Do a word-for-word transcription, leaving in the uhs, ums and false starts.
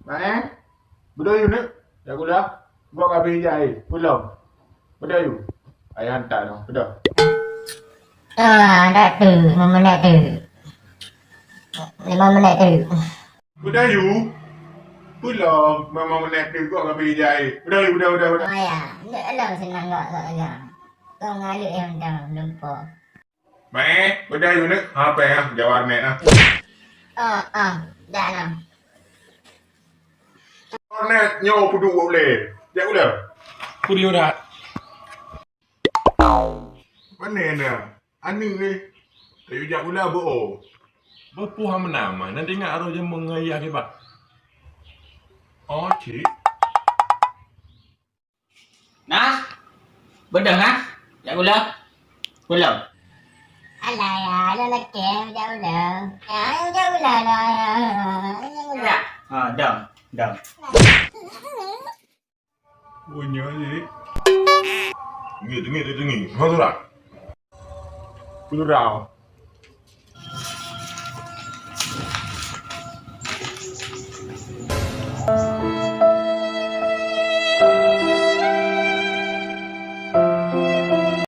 Maé, beudôh yue neuk, jak gula. Gok ka abéh ija aé, peulom. Beudôh yue. Ayah hantar nyoe, beudôh. Ah, dak tu, lima menit tu. Lima menit tu. Beudôh yue. Peulom, lima menit tu gok ka abéh ija aé. Beudôh yue, beudôh, beudôh, beudôh. Oh ya, ndak lom seunang gok, gok lom. Gok ngalek nyang dong, lumpoe. Meh, beudôh yue neuk, ha, pèng ah, jawar nèk ah. Oh, oh, dak na. Jawar nèk nyoe peuduek ulèe. Jak gula. Peue dak? Pane na? Aneuk eh. Ayo jak gula beuo. Beupuh meunang mah, na teuingat arah jameun ngon ayah kiban. Oh, cit. Nah, beudôh nah. Jak gula. Gula. Alah ya, ada lagi jak gula. Ya, jak gula lah ya. Jak gula. Ya. Ha, dong, dong. Oh, nyoe je. Teungi, teungi, teungi. Hah, surat. Plural.